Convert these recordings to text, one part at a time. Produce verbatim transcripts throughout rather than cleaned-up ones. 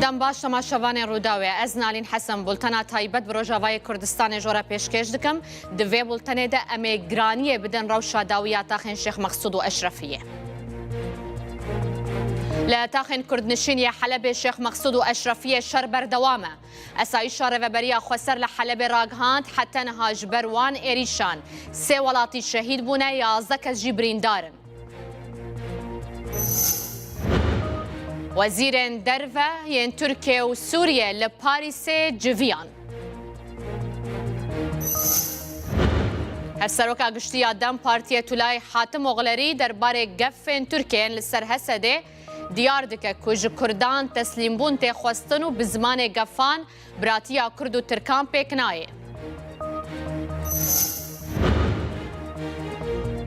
Dem baş temaşevanên Rûdawê, ez Nalîn Hesen bultena taybet bi Rojavayê Kurdistanê ji we re pêşkêş dikim. Di vê bultenê de em ê giraniyê bidin rewşa dawî ya taxên Şêx Mexsûd û Eşrefiyê. Li taxên Kurdnişîn yê Helebê Şêx Mexsûd û Eşrefiyê şer berdewam e. Esayîşa Rêveberiya Xweser li Helebê ragihand, heta niha ji ber wan êrîşan sê welatî şehîd bûne, yazdeh kes jî birîndar in. Wezîrên derve yên Tirkiye û Sûriye li Parîsê civiyan. Hevseroka Giştî ya dem Partiyê Tulay Hatim Oglerî derbarê gefên Tirkiyeyên li ser Hesedê diyar dike ku ji Kurdan teslîmbûn tê xwestin û bi zimanê gefan biratiya Kurd û Tirkan pêk nayê.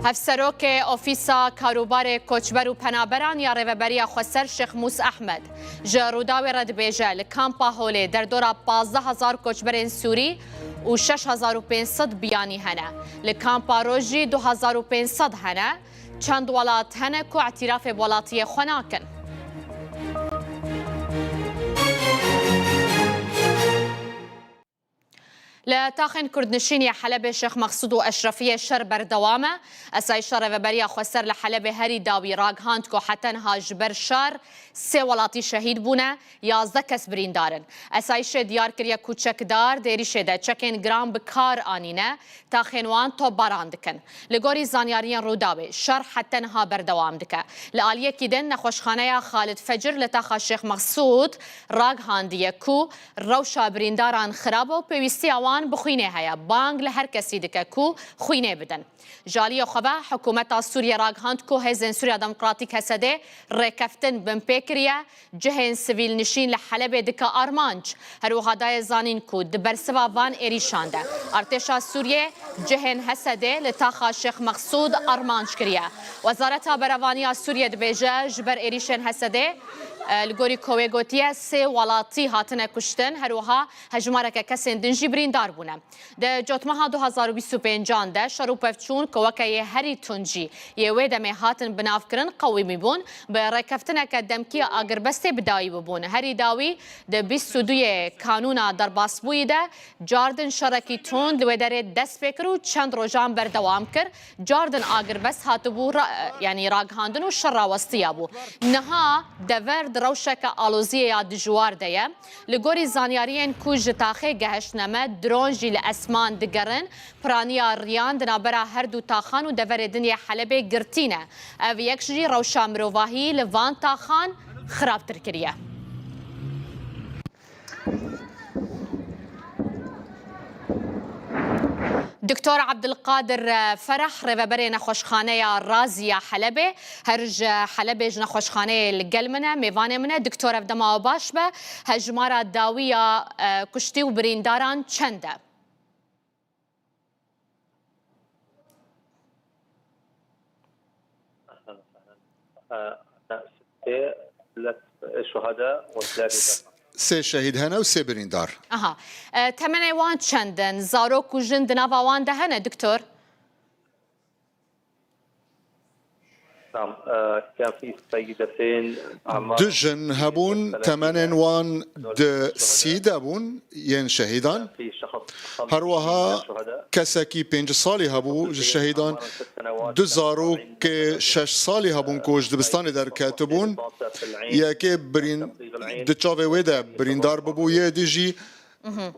Hevserokê Ofîsa Karûbarê Koçber û Penaberan ya Rêveberiya Xweser Şêx Mûs Ehmed ji Rûdawê re dibêje, li kampa Holê derdora pazdeh hezar koçberên Sûrî û şeş hezar û pênc sed biyanî hene. Li kampa Rojî du hezar û pênc sed hene. Çend welat hene ku îtîrafê bi welatiyê xwe nakin. Li taxên Kurdnişîn yê Helebê Şêx Mexsûd û Eşrefiyê şer berdewam e. Esayîşa Rêveberiya Xweser li Helebê herî dawî ragihand ku heta niha ji ber şer sê welatî şehîd bûne, yazdeh kes birîndar in. Esayîşê diyar kiriye ku çekdar di êrîşê de çekên giran bi kar anîne, taxên wan topbaran dikin. Li gorî zanyariyên Rûdawê, şer heta niha berdewam dike. Li aliyekî din, nexweşxaneya Xalid Fecir li taxa Şêx Mexsûd ragihandiye ku rewşa birîndaran xirab e û pêwîstiya wan bi xwînê heye. Bang li her kesî dike ku xwînê bidin. Ji aliyê xwe ve, hikûmeta Sûriyê ragihand ku Hêzên Sûriya Demokratîk, H S D, rêkeftin binpê kiriye, cihên sivîlnişîn li Helebê dike armanc. Her wiha daye zanîn ku di bersiva van êrîşan de artêşa Sûriyê cihên H S D li taxa Şêx Mexsûd armanc kiriye. Wezareta Berevaniya Sûriyê dibêje, ji ber êrîşên H S D, e, li gorî ku wê gotiye, sê welatî hatine kuştin, her wiha hejmareke kesên din jî birîndar bûne. Di cotmeha du hezar û bîst û pêncan de şer û pevçûn ku weke yê herî tund jî yê wê demê hatin binavkirin, qewimî bûn, bi rêkeftineke demkî agirbestê bi dawî bûbûn. Herî dawî di bîst û duyê Kanûna derbasbûyî de cardin şerekî tund li wê derê dest pê kir û çend rojan berdewam kir. Cardin agirbest hatibû ra-, yanî ragihandin û şer rawestiyabû. Niha dever di rewşeke aloziyê ya dijwar de ye. Li gorî zanyariyên ku ji taxê gehiştine me, dron jî li esman digerin. Piraniya riyan di navbera her du taxan û deverê din yê Helebê girtî ne. Ev yek jî rewşa mirovahî li van taxan xirabtir kiriye. Doktor Abdulkadir Ferah, rêveberê Nexweşxaneya Razî ya Helebê, her ji Helebê ji nexweşxaneyê li gel min e, mêvanê min e. Doktor, ev dema we baş be. Hejmara dawî ya, e, kuştî û birîndaran çend e? Sê şehîd hene û sê birîndar. Aha. E, temenê wan çend in? Zarok û jin di nava wan de hene, doktor? Du jin hebûn, temenên wan di sî de bûn, yên şehîdan. Her wiha kesekî pêncî salî hebû ji şehîdan. Du zarokê şeş salî hebûn ku ji dibistanê derketibûn. Yekê birîn-, di çavê wê de birîndar bûbû, yê dî jî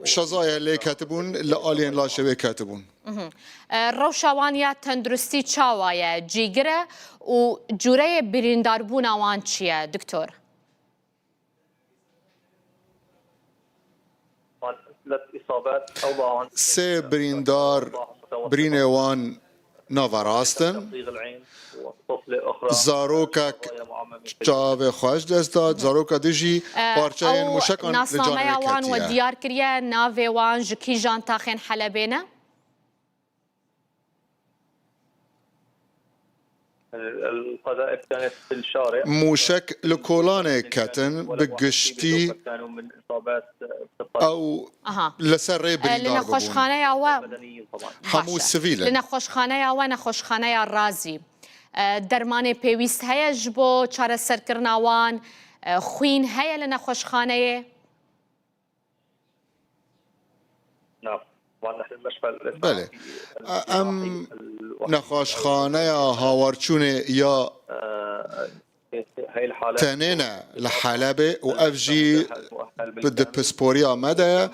şezaye lê ketibûn, li aliyên laşê wê ketibûn. Mhm. E, rewşa wan ya tenduristî çawa ye? Cîgir e û cûreyê birîndarbûna wan çi ye, doktor? Sê birîndar, birînê wan naverast in. Zarokek çavê xwe ji dest da, zaroka din jî parçeyên mûşekan li canê ketiye. Ew nasnameya wan we diyar kiriye, navê wan ji kîjan taxên Helebê ne? Mûşek li kolanê ketin, bi giştî ew li ser rê birîndar bûbûn. Aha. E, li nexweşxaneya we, hemû sivîl in. Li nexweşxaneya we, nexweşxaneya Razî, E, dermanê pêwîst heye ji bo çareserkirina wan? E, xwîn heye li nexweşxaneyê? Belê. Em nexweşxaneya hawarçûnê ya tenê ne li Helebê û ev jî di pisporiya me de ye.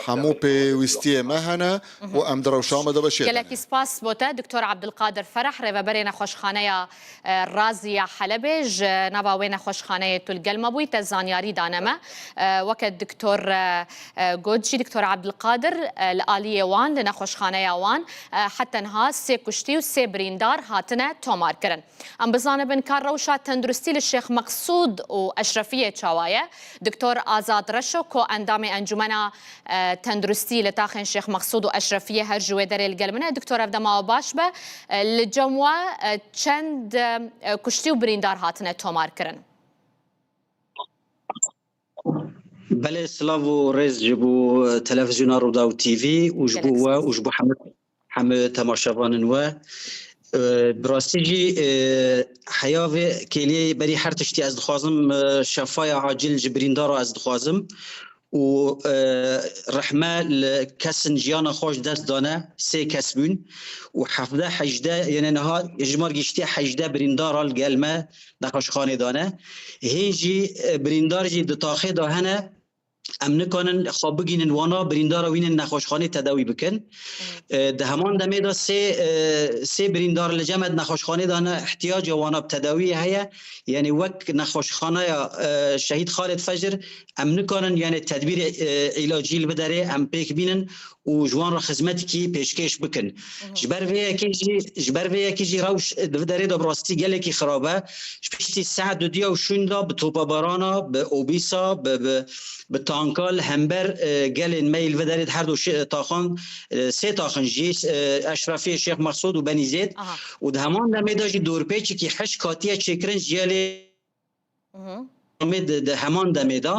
Hemû pêwîstiyê me hene û em di rewşa me de beşê. Gelekî spas bo te, Doktor Abdulkadir Ferah, rêveberê nexweşxaneya e, Razî ya Helebê, ji nava wê nexweşxaneyê tu li gel me bûyî, te zanyarî dane me. E, weke Doktor, e, e, got jî, Doktor Abdulkadir, e, li aliyê wan, li nexweşxaneya wan, e, hetenha sê kuştî û sê birîndar hatine tomarkirin. Em bizanibin ka rewşa tenduristî li Şêx Meqsûd û Eşrefiyê çawa ye. Doktor Azad Reşo, ku endamê Encûmena e, tenduristî li taxên Şêx Meqsûd û Eşrefiyê her ji wê derê li gel min e. Doktor, ev dema we baş be. E, li cem we, e, çend, e, kuştî û birîndar hatine tomarkirin? Belê, silav û rêz ji bo, e, televîzyona Rûdaw T V û ji bo we û ji bo hemû hemû temaşevanên we. E, bi rastî jî, e, heya vê kêliyê berî her tiştî ez dixwazim, e, şefaya acil ji birîndara ez dixwazim û, e, rehme li kesin jiyana xwe ji dest dane, sê kes bûn û hevdeh hejdeh, yene niha hejmar giştiye hejdeh birîndara li gel me nexweşxanê dane. Hên jî, e, birîndar jî di taxê de hene, em nikanin xwe bigînin wana, birîndara wînin nexweşxanê tedawî bikin. E, di heman demê de sê, e, sê birîndar li cem me di nexweşxanê de ne, ihtiyaca wana bi tedawiyê heye. Yanî wek nexweşxaneya, e, Şehîd Xalid Fejir, em nikanin, yanî tedbîrê, e, îlacî li vê derê em pêk bînin û ji wan re xizmetekî pêşkêş bikin. Ji ber vê yekê jî, ji ber vê yekê jî rewş di vê derê de bi rastî gelekî xirab e. Ji piştî saet dudiya û şûnda bi topabarana, bi obîsa, bi, bi, bi tanka li hember, e, gelên me yê li vê derê di her du şi-, taxan, e, sê taxin jî, e, Eşrefiyê, Şêx Mexsûd û Benî Zêd. Aha. Û di heman demê de jî dorpêçekî hişk hatiye çêkirin ji gelê Hı hı. Amê di, di heman demê de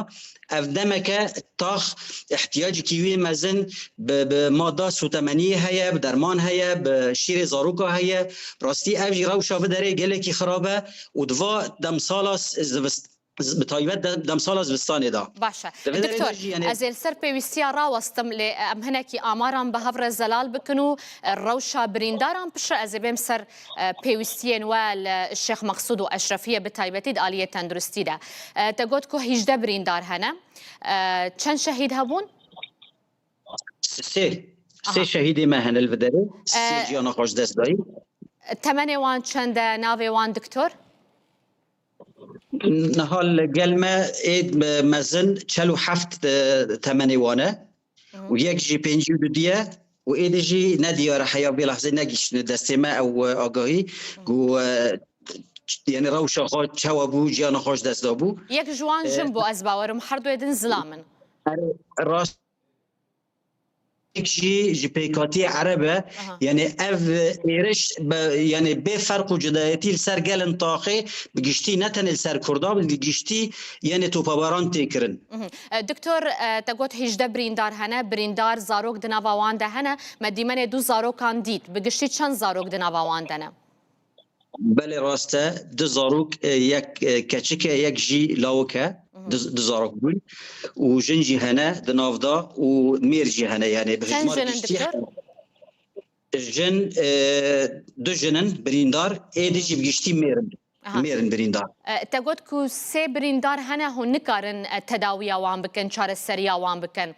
ev demeke tax ihtiyacekî wî mezin bi, bi mada sûtemeniyê heye, bi derman heye, bi şîrê zaroka heye. Rastî ev jî rewşa vê derê gelekî xirab e û di va demsala s-, zivist-, z-, bi taybet de-, demsala zivistanê de. Baş e. Di vê derê de Doktor, jî, yanî ez ê li ser pêwîstiya rawestim, lê em hinekî amaran bi hev re zelal bikin û, e, rewşa birîndaran piştre ez ê bêm ser e, pêwîstiyên we li Şêx Meqsûd û Eşrefiyê bi taybetî di aliyê tenduristî de. E, te got ku hîjdeh birîndar hene. E, çend şehîd hebûn? Sê. Sê Aha. şehîdê me hene li vê derê. Sê E, jiyana xwe ji dest dayî. Temenê wan çend e, navê wan, doktor? Niha li gel me ê mezin çel û heft, e, temenê wan e. Hı. Û yek jî pêncî û du diye û êdî jî nediyar e, heya vê lehzê negihiştine destê me ew, e, agahî Hı. ku, e, ç-, yanî rewşa xwe çawa bû, jiyana xwe ji dest dabû. Yek ji wan E, jin bû, ez bawer im, her du yê din zilam in. Erê, rast. Yek jî ji pêkhatiyê Ereb e. Aha. Yanî ev êriş be, yanî bê ferq û cudayetî li ser gelên taxê, bi giştî, ne tenê li ser Kurda, bi giştî, yanî topabaran tê kirin. Mhm. E, Doktor, e, te got hîjdeh birîndar hene, birîndar, zarok di nava wan de hene. Me dîmenê du zarokan dît. Bi giştî çend zarok di nava wan de ne? Belê, rast e. Du zarok, e, yek, e, keçik e, yek jî lawik e. Mhm. Du, du zarok bûn. Û jin jî hene di nav de û mêr jî hene, yanî bi Çend hejmar jin in, giştî doktor? Jin, e, du jin in birîndar, êdî jî bi giştî mêr in. Aha. Mêr in birîndar. E, te got ku sê birîndar hene, hûn nikarin, e, tedawiya wan bikin, çareseriya wan bikin.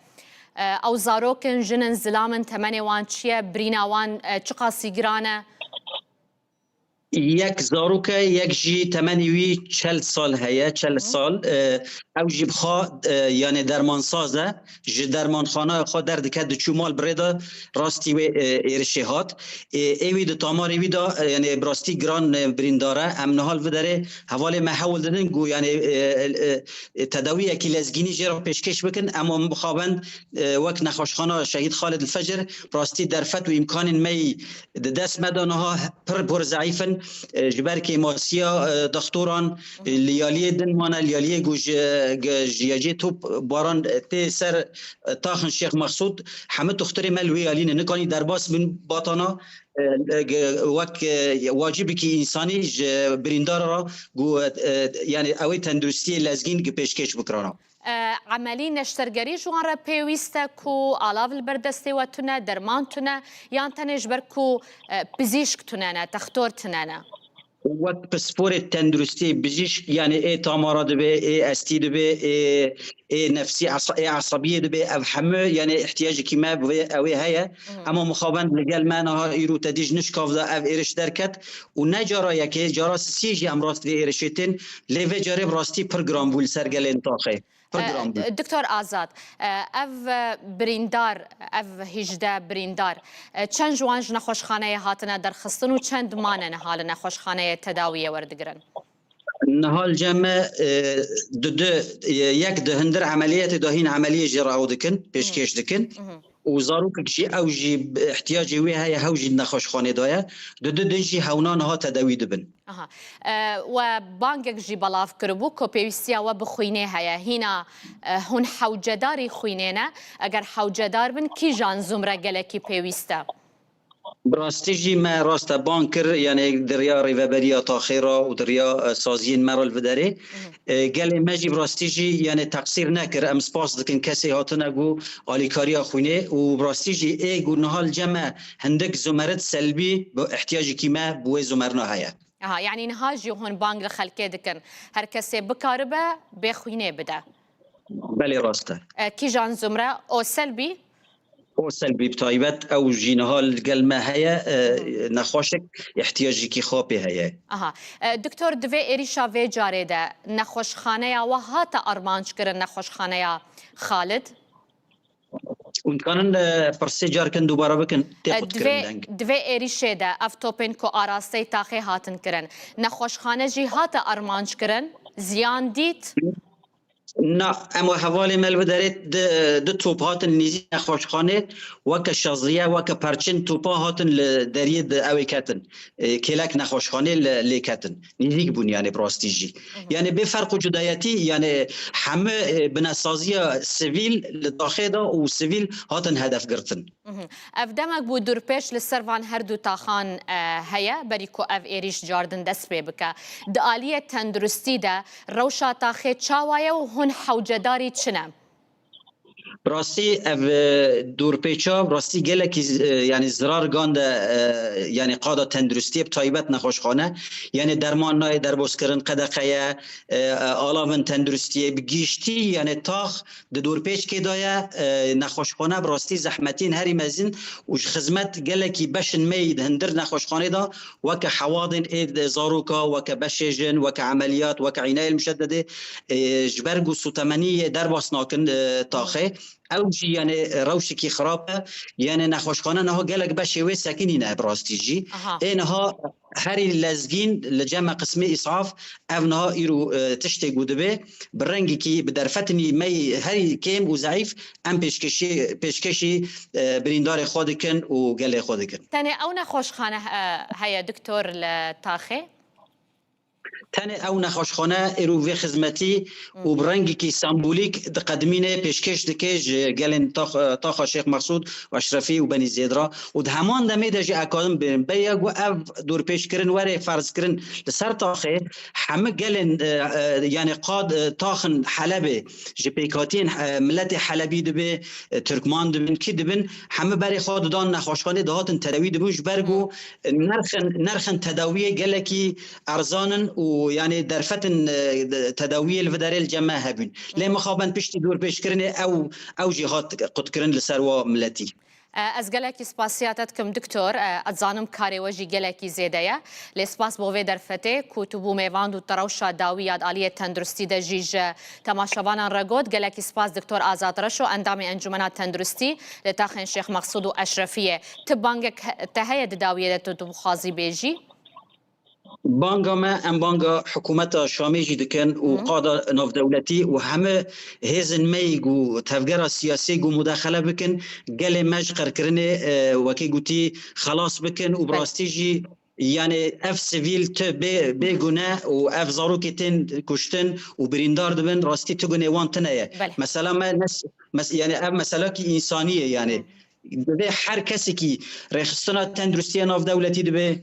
E, ew zarok in, jin in, zilam in, temenê wan çi ye, birîna wan, e, çiqasî giran e? Yek zarok e, yek jî temenê wî çel sal heye, çel Hı. sal. E, ew jî bi xwe, e, yanî dermansaz e. Ji dermanxaneya xwe derdike, diçû mal bi rê de rastî wê, e, êrişê hat. E, ê wî di tamarê wî de, e, yanî bi rastî giran, e, birîndar e. Em niha li vê derê hevalê me hewl didin ku yanî, e, e, e, tedawiyekî lezgînî jê re pêşkêş bikin. Ema min bixabend, e, wek nexweşxana Şehîd Xalid li Fecir bi rastî derfet û îmkanên me yî di dest me de niha pir, pir zeîf in. E, ji ber kêmasiya, e, dextoran, e, li yaliyê din mane, li yaliyê ku ji, ge-, ji yecê top baran, e, tê ser, e, taxin Şêx Mexsûd, hemû dextorê me li wê yalî ne. Nikanî derbas bin batana, e, ge-, wek, e, wacibekî însanî ji birîndar re ku, e, yani ew ê tenduristiyê lezgîn pêşkêş bikirana. E, emelî neştergerî ji wan re pêwîst e ku alav li ber destê we tune, derman tune, yan tenê ji ber ku, e, pizîşk tune ne, textor tune ne? Wek pisporê tenduristiyê, bijîşk, yani ê tamara dibe, ê estî dibe, ê, ê nefsî, esa-, ê esabiyê dibe, ev hemû yani ihtiyacekî me bi vê, ew ê heye. Hı hı. Ema mixabin li gel me niha îro te dî ji nişkav de ev êriş derket û ne cara yekê, cara sisiyê jî em rast vê êrişê tên, lê vê carê bi rastî pir giran bû li ser gelên taxê. Pir giran bû. E, Doktor Azad, e, ev, e, birîndar, ev hîjdeh birîndar, e, çend ji wan ji nexweşxaneyê hatine derxistin û çend mane niha li nexweşxaneyê tedawiyê werdigirin? Niha li cem me, e, di, di, e, yek di hundir emeliyetê de hîn emeliyê jê re ew dikin, pêşkêş dikin. Hı hı. Û zarokek jî, ew jî ihtiyacê wê heye, hew jî di nexweşxanê de ye. Di du din jî hewna niha tedawî dibin. Aha. E, we bangek jî belav kiribû ku pêwîstiya we bi xwînê heye. Hîna, e, hûn hewcedarî xwînê ne? Eger hewcedar bin, kîjan zumre gelekî pêwîst e? Bi rastî jî me rast e bang kir, yani di riya rêveberiya taxê re û di riya, e, saziyên me re li vê derê. Hı hı. E, gelê me jî bi rastî jî yani teqsîr nekir. Em spas dikin kesê hatine ku alîkariya xwînê û bi rastî jî ê ku niha li cem me hindik zumerit selbî bi ihtiyacekî me bi wê zumerina heye. Aha, yani niha jî hûn bang li xelkê dikin. Her kesê bikaribe bê xwînê bide. Belê rast e. E, kîjan zumre? O selbî? O selbî bi taybet, ew jî niha li gel me heye, e, nexweşek ihtiyacekî xapê heye. Aha. E, doktor, di vê êrîşa vê carê de nexweşxaneya we hate armanc kirin, nexweşxaneya Xalid? Hûn dikanin, e, pirsê car kin dubara bikin, tê E, qut di kirin vê, deng. Di vê êrîşê de ev topên ku arasteyî taxê hatin kirin, nexweşxane jî hate armanc kirin, ziyan dît? Na, em we hevalê me li vê derê di, du top hatin nêzî nexweşxanê, weke şaziye, weke perçin topa hatin li deriyê di ew ê ketin. E, kêlek nexweşxanê li, lê ketin. Nêzîk bûn yani bi rastî jî. Hı hı. Yani bê ferq û cudayetî, yani hemû, e, binesaziya sivîl li taxê de û sivîl hatin hedef girtin. Mhm. Ev demek bû dûrpêç li ser van her du taxan, e, heye, berî ku ev êrîş cardin dest pê bike. Di aliyê tenduristî de rewşa taxê çawa ye û hûn hewcedarî çi ne? Bi rastî ev, e, dûrpêça bi rastî gelekî z-, e, yani zirar gande, e, yani qada tenduristiyê bi taybet nexweşxane. Yani derman nayê derbozkirin, qedexe ye, e, e, alavin tenduristiyê bi giştî, yani tax di dorpêçkê de ye, e, nexweşxane bi rastî zehmetiyên herî mezin û ji xizmet gelekî beşin me yî di hundir nexweşxanê de weke hewadên ê de zaroka, weke beşê jin, weke emeliyat, weke înayê muşeddedê, e, ji ber ku sûtemeniyê derbas nakin, e, taxê. Ew jî yani rewşekî xirab e. Yani nexweşxane niha gelek beşê wê sekinîne bi rastî jî. Aha. Ê niha herî lezgîn li cem me qismê îsaf, ev niha îro, e, tiştê ku dibe, bi rengekî, bi derfetinî me yî herî kêm û zeîf em pêşkêşî, pêşkêşî, e, birîndarê xwe dikin û gelê xwe dikin. Tenê ew nexweşxane, e, heye, doktor, li taxê? Tenê ew nexweşxane îro vê xizmetî û bi rengekî sembolîk diqedimîne, pêşkêş dike ji gelên tax-, taxa Şêx Mexsûd û Eşrefî û Benî Zêd re. Û di heman demê de jî ekadim bêrim. Bêya ku ev dorpêçkirin were ferzkirin li ser taxê, hemû gelên, e, e, yani qad, e, taxin Helebê ji pêkhatiyên, e, miletê Helebî dibe, e, Tirkman dibin, kî dibin, hemû berê xwe didan nexweşxanê dihatin tedawî dibûn, ji ber ku, e, nerxin, nerxin tedawiyê gelekî erzan in û yani derfetin, e, de-, tedawiyê li vê derê li cem me hebûn. Lê mixabin piştî dorpêçkirinê ew, ew jî hat qutkirin li ser wa miletî. E, ez gelekî spasiya te dikim, doktor. E, ez zanim karê we jî gelekî zêde ye. Lê spas bo vê derfetê ku tu bû mêvan û tu rewşa dawî ya di aliyê tenduristî de jî ji temaşevanan re got. Gelekî spas, doktor Azad Reşo, endamê Encûmena Tenduristî li taxên Şêx Mexsûd û Eşrefiyê. Ti bangek he-, te heye di dawiyê de tu, tu bixwazî bêjî? Banga me, em banga hikûmeta Şamê jî dikin û Hı. qada navdewletî û hemû hêzên me yî ku tevgera siyasî ku mudexele bikin, gelê me ji qirkirinê, e, wekî gotî, xelas bikin û bi Belê. rastî jî, yani ev sivîl tu bê, bê gune û ev zarokê tên kuştin û birîndar dibin, rastî tu gunê wan tune ye. Belê. Mesela me nes-, mes-, yani ev meselakî însanî ye yani. Hı. Divê her kesekî rêxistina tenduristiya navdewletî dibe,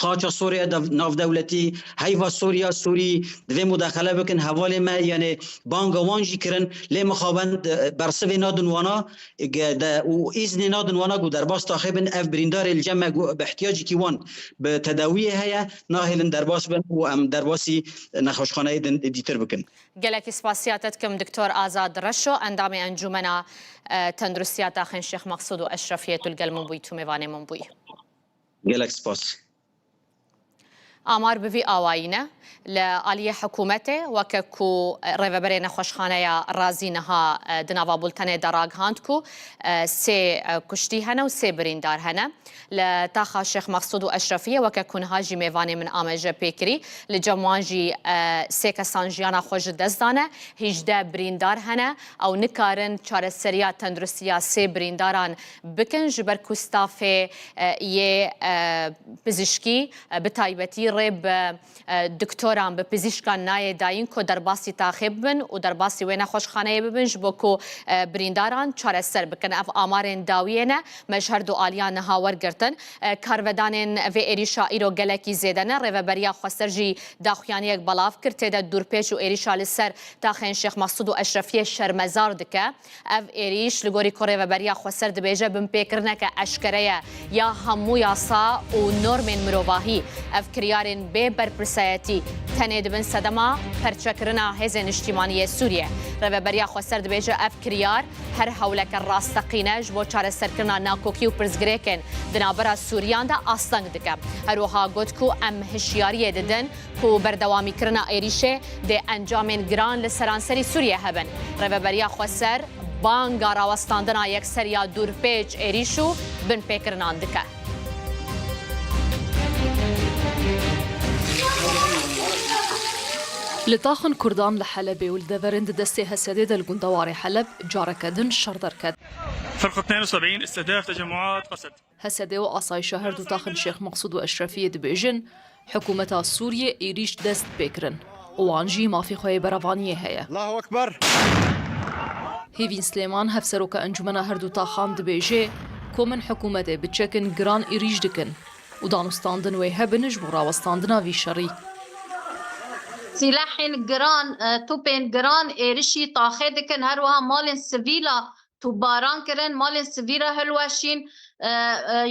xaça Sûriye dev-, navdewletî, heyva Sûriya Sûrî divê mudaxele bikin. Hevalê me, yanê banga wan jî kirin, lê mixabin, e, bersivê nadin wana, ge-, de, û îznê nadin wana ku derbas taxê bin, ev birîndarê li cem me ku bi ihtiyacekî wan bi tedawiyê heye, nahêlin derbas bin û em derbasî nexweşxaneyê din dîtir bikin. Gelekî spasiya te dikim, Doktor Azad Reşo, endamê Encûmena, e, Tenduristiya Taxên Şêx Mexsûd û Eşrefiyê tu li gel min bûyî, tu mêvanê min bûyî. Gelek spas. Amar bi vî awayî ne. Li aliyê hikûmetê, weke ku rêveberê nexweşxaneya Razî niha, e, di nava bultenê de ragihand ku, e, sê, e, kuştî hene û sê birîndar hene. Li taxa Şêx Mexsûd û Eşrefiyê, weke ku niha jî mêvanê min amaje pê kirî, li cem wan jî, e, sê kesan jiyana xwe ji dest dane, hîjdeh birîndar hene. Ew nikarin çareseriya tenduristiya sê birîndaran bikin, ji ber ku stafê, e, yê, e, pizîşkî, e, bi taybetî rê bi, e, doktoran, bi pizîşkan nayê dayîn ku derbasî taxê bibin û derbasî wê nexweşxaneyê bibin, ji bo ku, e, birîndaran çareser bikin. Ev amarên dawiyê ne, me ji her du aliyan niha wergirtin. E, karvedanên vê êrîşa îro gelekî zêde ne. Rêveberiya Xweser jî daxuyaniyek belav kir, tê de dûrpêç û êrîşa li ser taxên Şêx Mexsûd û Eşrefiyê şermezar dike. Ev êrîş, li gorî ku Rêveberiya Xweser dibêje, binpêkirineke eşkere ye ya hemû yasa û normên mirovahî. Ev kiryarên bê berpirsayetî tenê di bin sedema perçekirina Hêzên Niştîmanî yê Sûriyê. Rêveberiya Xweser dibêje, ev kiryar her hewleke rasteqîne ji bo çareserkirina nakokî û pirsgirêkên di navbera Sûriyan de asteng dike. Her wiha got ku em hişyariyê didin ku berdewamîkirina êrîşê dê encamên giran li seranserî Sûriyê hebin. Rêveberiya Xweser banga rawestandina yekser ya dûrpêç êrîş û binpêkirinan dike. Li taxin Kurdan li Helebê û li deverên di destê Hesedê de li gundewarê Heleb careke din şer derket. فرقة اثنين وسبعين استهداف تجمعات قسد. Hesedê û asayişa her du taxin Şêx Mexsûd û Eşrefiyê dibêjin, hikûmeta Sûriyê êrîş dest pê kirin û wan jî mafê xwe yê berevaniyê heye. Allahu Ekber! Hêvîn Silêman, hevseroka encûmena her du taxan dibêje, komên hikûmetê bi çekên giran êrîş dikin û danûstandin wê hebin ji bo rawestandina vî şerî. Sîlehên giran, e, topên giran êrişî taxê dikin, her wiha malên sivîla topbaran kirin, malên sivîla hilweşîn, e, e,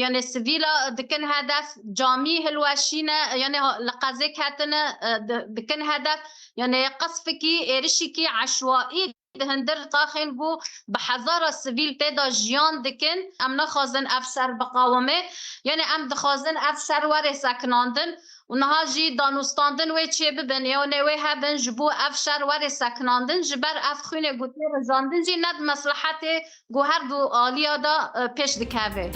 yanê sivîla dikin hedef, camî hilweşîne, yanê ha-, li qezê ketine, e, di-, dikin hedef, yanê qesfikî, êrişikî eşwaî di hundir taxên ku bi hezara sivîl tê de jiyan dikin. Em naxwazin ev şer biqewime, yanê em dixwazin ev şer were sekinandin. Û niha jî danûstandin wê çêbibin, yanê wê hebin ji bo ev şer were sekinandin, ji ber ev xwînê ku tê rijandin jî ne di meslehetê ku her du aliya de, e, pêş dikeve.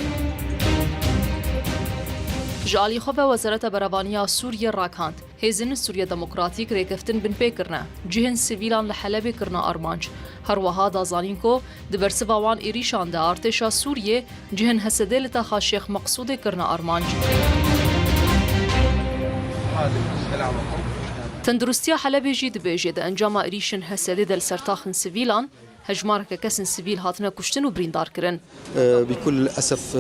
Ji alî xwe ve Wezareta Berevaniya Sûriyê ragihand, Hêzên Sûriya Demokratîk rêkeftin binpê kirine, cihên sivîlan li Helebê kirine armanc. Her wiha da zanîn ku di bersiva wan êrîşan de artêşa Sûriyê cihên Hesedê li taxa Şêx Meqsûdê kirine armanc. Tenduristiya Helebê jî dibêje, di encama êrîşên Hesedê de li ser taxên sivîlan hejmareke kesên sivîl hatine kuştin û birîndar kirin. بكل أسف،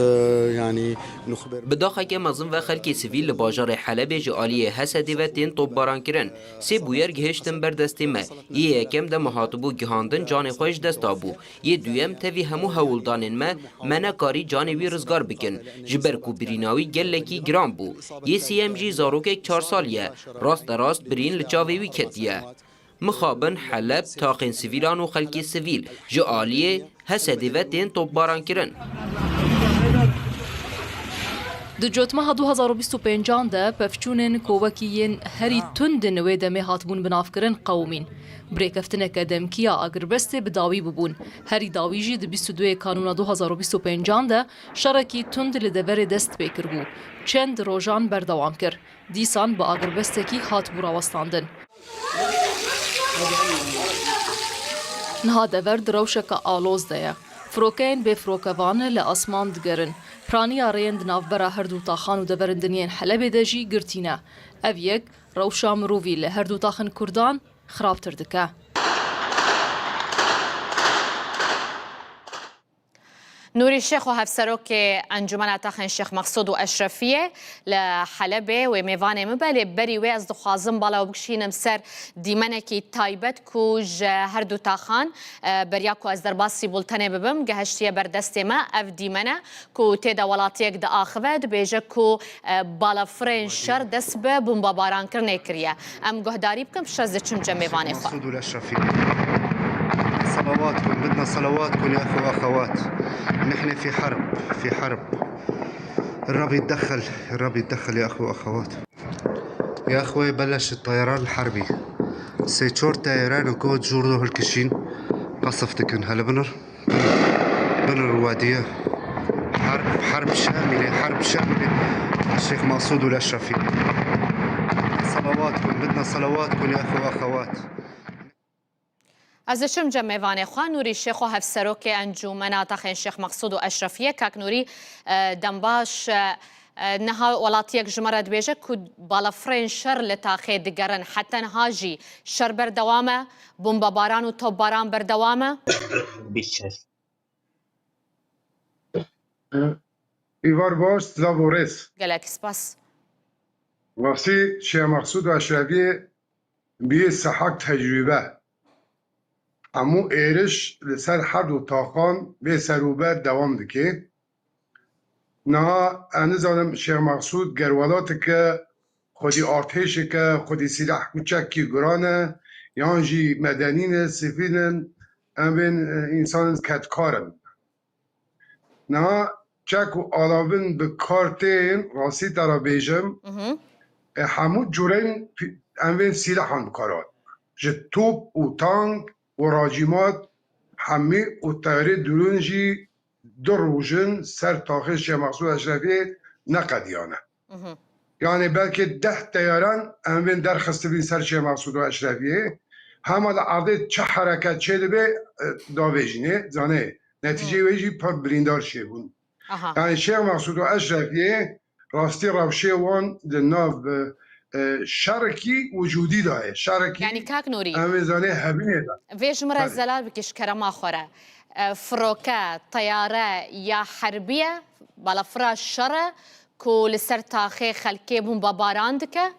يعني نخبر. Bi daxeke mezin ve xelkê sivîl li bajarê Helebê ji aliyê Hesedê ve tên topbarankirin. Sê bûyer gihiştin ber destê me. Yê yekem de me hatibû gihandin, canê xwe ji dest dabû. Yê duyem, tevî hemû hewldanên me, me nekarî canê wî rizgar bikin, ji ber ku birîna wî gelekî giran bû. Yê sêyem jî zarokek çar salî ye, raste rast birîn li çavê wî ketiye. Mixabin Heleb, taxên sivîlan û xelkê sivîl ji aliyê Hesedê ve tên topbarankirin. Di cotmeha du hezar û bîst û pêncan de pevçûnên ku wekî yên herî tundin wê demê hatibûn binavkirin qewimîn. Bi rêkeftineke demkî ya agirbestê bi dawî bûbûn. Herî dawî jî di bîst û duyê Kanûna du hezar û bîst û pêncan de şerekî tund li deverê dest pê kiribû. Çend rojan berdewam kir. Dîsan bi agirbestekî hatibû rawestandin. Niha dever di rewşeke aloz de ye. Firokeyên bêfirokevan li asman digerin. Piraniya rêyên di navbera her du taxan û deverên din yên Helebê de jî girtî ne. Ev yek rewşa mirovî li her du taxên Kurdan xirabtir dike. Nûrî Şêxo, hevserokê Encûmena Taxên Şêx Mexsûd û Eşrefiyê li Helebê, wê mêvanê min be, lê berî wê ez dixwazim bala we bikişînim ser dîmenekî taybet ku ji her du taxan, e, beriya ku ez derbasî bultenê bibim, gehiştiye ber destê me. Ev dîmen e ku tê de welatiyek diaxive, dibêje ku, e, balafirên şer dest bi bombabarankirnê kiriye. Em guhdarî bikin, piştre ez diçim cem mêvanê xwe. مقصود والأشرفي. صلواتكم، بدنا صلواتكم يا أخوة وأخوات. نحن في حرب، في حرب. الرب يتدخل، الرب يتدخل يا أخوة وأخوات. يا أخوة، بلش الطيران الحربي. سي تشور طيران وكود جوردو هلكشين. قصف تكن هلا بنر. بنر وادية. حرب، حرب شاملة، حرب شاملة. الشيخ مقصود والأشرفي. صلواتكم، بدنا صلواتكم يا أخوة وأخوات. Ez diçim cem mêvanê xwe, Nûrî Şêxo, hevserokê Encûmena Taxên Şêx Mexsûd û Eşrefiyê. Kak Nûrî, e, dembaş, e, e, niha welatiyek ji me re dibêje ku balafirên şer li taxê digerin. Heta niha jî şer berdewam e, bombebaran û topbaran berdewam e. Îvar baş, silav û rêz. Gelek spas. Rastî Şêx Mexsûd Eşrefiyê bî sehak tecrûbe. Hemû êriş li ser her du taxan bê serûber dewam dike. Niha ez nizanim Şêx Mexsûd ger welateke xwedî artêşeke, xwedî sîleh û çekî guran e, yan jî medenî ne, sivîl in, em bên, e, însanên kedkar in. Niha çek û alavin bi kar tên, rastî te re bêjim, Mhm. e, hemû curên pi-, em bên sîlehan bi kar hat. Ji top û tank û racîmat hemî û teyarê drûn jî du roj in ser taxê Şêx Mexsûd Eşrefiyê neqediyane. Mhm. Yani belkî deh teyaran em bên derxistibîn ser Şêx Mexsûd û Eşrefiyê. Hema li erdê çi hereket çêdibe, e, davêjînê, zanê. Netîceyê Hmm. wê jî pir birîndar çêbûn. Aha. Yani Şêx Mexsûd û Eşrefiyê rastî rewşê wan di nav, e, e, şerekî wicûdî de ye. Şerekî Yani kak Nûrî, em ê zanê hebînê de. Vê ji min re Belê. zelal bike ji kerema xwe re. E, firoke, teyare ya herbî ye, balafira şer e ku li ser taxê xelkê bombebaran dike?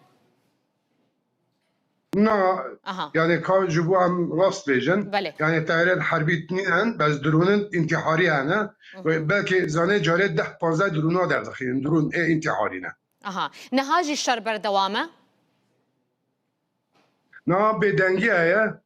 Na, Aha. yani ka ji bo em rast bêjin. Belê. Yani teyarên herbî nînin, bes dronin întiharî hene. Hı hı. Ve belkî zanê carê deh panzdeh drona derdixînin. Dron ê întiharî ne. Aha. Niha jî şer berdewam e? Niha bêdengî heye. Hı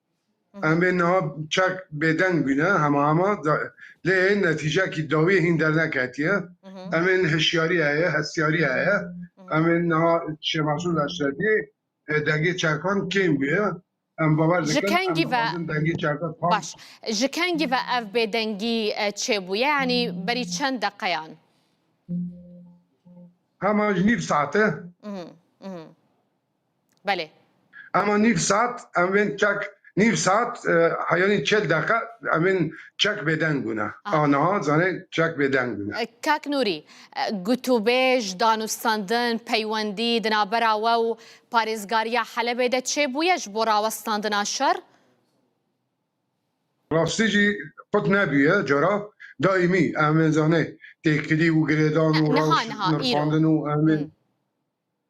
hı. Em ê niha çek bêdeng bîne, hema hema da-, lê netîcekî dawî hîn derneketiye. Hı hı. Em ê hişyarî heye, hestiyarî heye. Hı hı. Em ê niha Şêx Mexsûd Eşrefî, e, dengê çekan kêm bûye. Em bawer Ji dikin, em kengî ve dixwazin dengê çekan tam Baş. Ji kengî ve ev bêdengî, e, çêbûye? Yanî berî çend deqeyan? Hema ji nîv saete. Mhm, mhm. Belê. Ema nîv saet, em bên çek, nîv saet, e, heyanî çel deqe, em bên çek bêdeng bûne. Ah. Aniha, zanê çek bêdeng bûne. E, Kak Nûrî, e, gotûbêj, danûstandin, peywendî di navbera we û parêzgariya Helebê de çêbûye ji bo rawestandina şer? Rastî jî qut nebûye cara, daîmî, em ê zanê têkilî û girêdan û Ne, niha, rewş niha, îro. nirxandin û em ê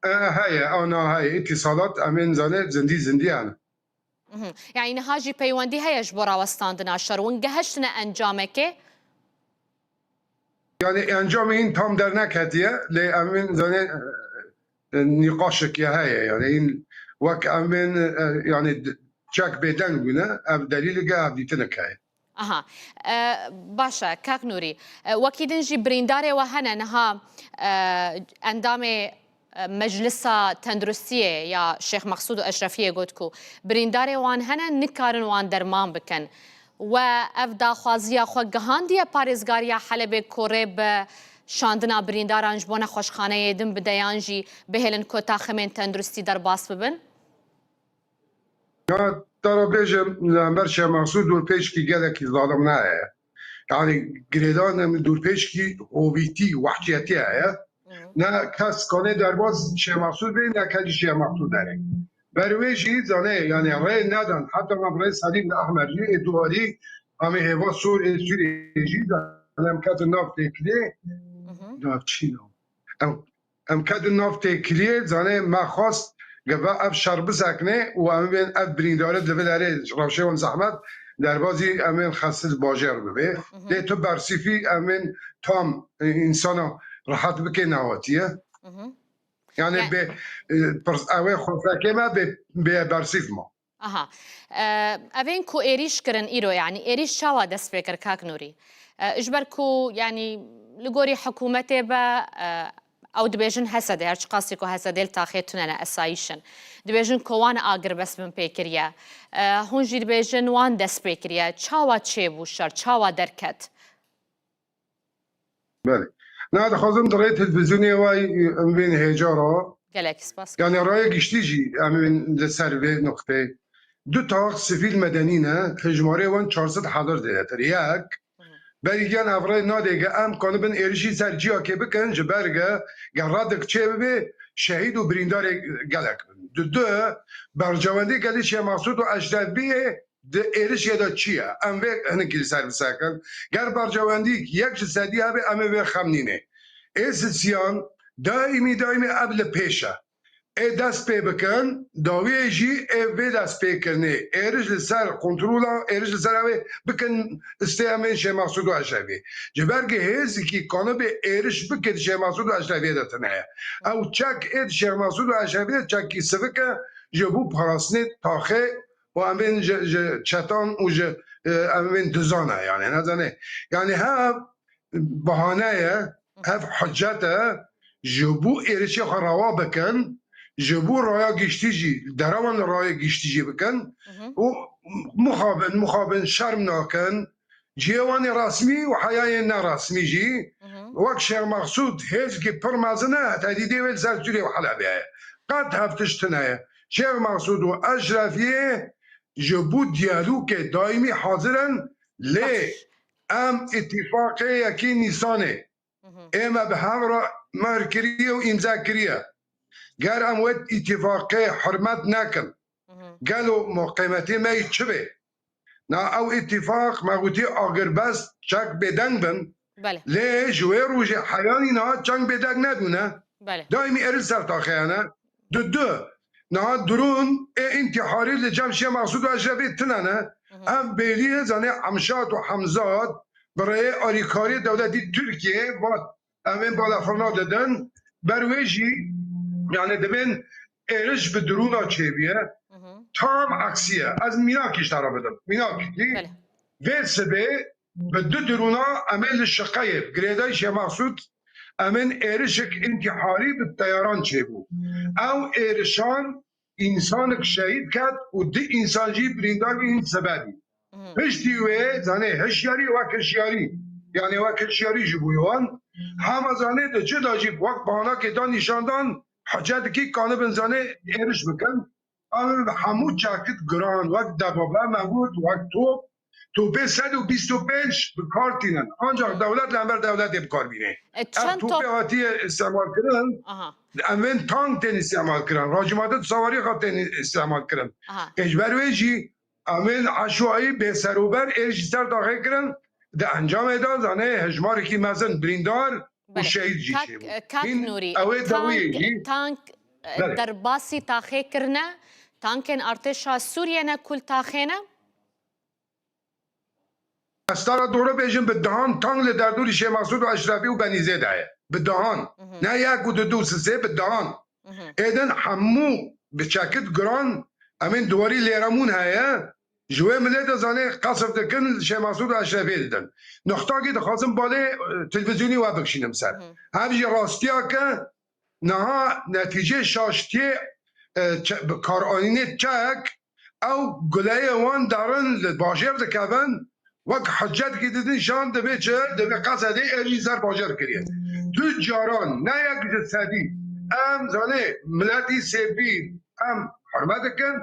Hmm. E, heye, ana heye, îtîsalat em ên zanê zindî zindî hene. Mhm. Yani niha jî peywendî heye ji bo rawestandina şer. Hûn gehiştine encamekê? Yani encamê hîn tam derneketiye, lê em ên zanê, e, e, nîqaşekê heye. Yani hîn wek em ên, e, yani d-, çek bêdeng bûne, ev delîlek e, ev dîtinek heye. Aha. E, baş e, Kak Nûrî. E, wekî din jî birîndarê we hene niha, e, endamê, e, Meclisa Tenduristiyê ya Şêx Mexsûd û Eşrefiyê got ku birîndarê wan hene, nikarin wan derman bikin. We ev daxwaziya xwe gihandiye parêzgariya Helebê ku rê bi şandina birîndaran ji bo nexweşxaneyê din bide yan jî bihêlin ku taximên tenduristî derbas bibin? Ya, te re bêjim, li hember Şêx Mexsûd dûrpêçkî gelekî zalimane heye. Yani girêdan em dûrpêçkî hovîtî, wehşiyetî heye. Hı. Ne kes kanê derbas Şêx Mexsûd bê, ne kes jî Şêx Mexsûd derê. Ber wê jî zanê, yani rê nedan, heta me rê Selîm li Ehmer jî, ê duwarî, em ê hêva sor, ê sûrê jî zanê. em ketin nav têkiliyê. Nav çî nav? Em, em ketin nav têkiliyê, zanê me xwest gava ev şer bisekine û em bên ev birîndare di vê derê rewşê wan zehmet derbazî em bên xesil bajêr bibe. Lê tu bersîfî em bên tam, e, însana rehet bike nehatiye. Yani Ya- bê, e, pirs-, ew ê xwestekê me bê, bê bersîf ma. Aha. E, evên ku êrîş kirin îro, yani êrîş çawa dest pê kir, kak Nûrî? E, ji ber ku, yani li gorî hikûmetê be, e, ew dibêjin H S D, her çiqasî ku H S D li taxê tune ne, esayîş in. Dibêjin ku wan agirbest bin pê kiriye. E, hûn jî dibêjin wan dest pê kiriye. Çawa çêbû şer? Çawa derket? Belê. Na dixwazim di rê televîzyonê wayî em bên hêca re. Gelek spas. Yani raya giştî jî em bên li ser vê nuqteyê. Du tax sivîl medenî ne, hejmarê wan çar sed hezar zêdetir. Yek, Hı hı. Berî yan ev rê nadê ge em kanibin êrişî ser ciyakê bikin, ji ber ge ge redik çê bibe, şehîd û birîndarê gelek bin. Di du, bercewendî gelî Şêx Mesûd û Eşrefiyê di êrişê de çi ye? Em vê hinekî li ser bisekin. Ger bercewendî yek ji sedî hebe, em ê vê xem nînê. Ê sisiyan daîmî, daîmî ev li pêş e. Ê dest pê bikin, dawiyê jî ê vê dest pê kirinê. Êriş li ser kontrola, êriş li ser ew ê bikin, istê em ê Şêx Mesûd û Eşrefî. Ji ber ku hêzikî kanibê êriş bike di Şêx Mesûd û Eşrefiyê de tune ye. Ew çek ê di Şêx Mesûd û Eşrefiyê çekî sivik e, ji bo parastinê taxê û em bên ji, ji çetan û ji, e, em bên dizan e, yani, nezane. Yani, hev bahane ye, hev hicet e, ji bo êrişê xwe rewa bikin, ji bo raya giştî jî, derewan li raya giştî jî bikin Hı hı. û mixabin, mixabin şerm nakin, cihê wan ê resmî û heyayên neresmî jî, Hı hı. wek Şêx Mexsûd hêzkî pir mezin e, tehdîdê wê li ser Sûriyê û Helebê heye. Qet hev tişt tune ye. Şêx Mexsûd û Eşrefiyê ji bo diyalogê daîmî hazir in, lê Baş. em îtîfaqê yekê Nîsanê Hı hı. ê me bi hev re mehr kiriye û îmze kiriye. Ger em wê îtîfaqê hurmet nekin, Hı hı. gelo ma qîmetê me yî çi bê? Na ew îtîfaq me gotî agirbest çek bêdeng bin. Belê. Lê ji wê rojê heyanî niha çeng bêdeng nebûne. Belê. Daîmî êrîş ser taxê hene. Di du, niha drûn ê întîharî li cem Şêx Mexsûd û Eşrefê tune ne. Hı hı. Ev bêliyê zanê Emşat û Hemzat bi rêyê alîkariyê dewletî Tirkiyê vat, em ê balafirina didin. Ber wê jî, yani dibên êriş bi drûna çêbûye. Hı hı. Tam aksiye. Ez mînakî ji te re bidim. Mînakî. Belê. Vê sibê bi du drûna em ê li Şiqeyê, girêdayî Şêx Mexsûd, em ên êrişek întîharî bi teyaran çêbû. Ew êrişan însanek şehîd ket û du însan jî birîndar bîn sebebî. Hı. Piştî wê, zanê, hişyarî wek hişyarî, yani wek hişyarî ji bo wan, hema zanê di çi de jî wek bahanakê da nîşandan hicet dikî kanibin zanê êriş bikin. Ew hemû çekit giran, wek debabe me got, wek top, topê sed û bîst û pênc bi kar tînin. Ancak dewlet li hember dewletê bi kar bîne. E, Ev çend topê top? hatiye îstemal kirin, Aha. em bên tank tên îstemal kirin, racimate sawarî xwe tên îstemal kirin. Aha. Ê ji ber wê jî em bên eşwayî bêserober ê ji ser taxê kirin, di encamê de zanê hejmarekî mezin birîndar û Belê. şehîd jî Kak, çêbû. e, Kak Hîn Nûrî, ew ê dawiyê tank, jî tank, e, Belê. derbasî taxê kirine, tankên artêşa Sûriyê ne kul taxê ne? Ez te re dore bêjim, bi dehan tank li derdorî Şêx Mexsûd û Eşrefî û Benîzê de ye. Bi dehan. Hı hı. Ne yek û du, du sisê, bi dehan. Hı hı. Êdin hemû bi çekit giran, em ên di warî lêremûn heye, ji wê milê de zanê qesf dikin, Şêx Mexsûd û Eşrefê didin. Nuxtakî dixwazim balê, e, televîzyonî we bikişînim ser. Hı hı. Ev jî rastiya ke niha netîcê şaştiyê, e, çe-, bi karanînê çek, ew guleyê wan derin li bajêr dikevin, wek hiccetkî didin şan, divê çi? Divê Qesedê êrî ser bajêr kiriye. Du caran, ne yek ji sedî, em zanê miletî sêvî em hurmet dikin,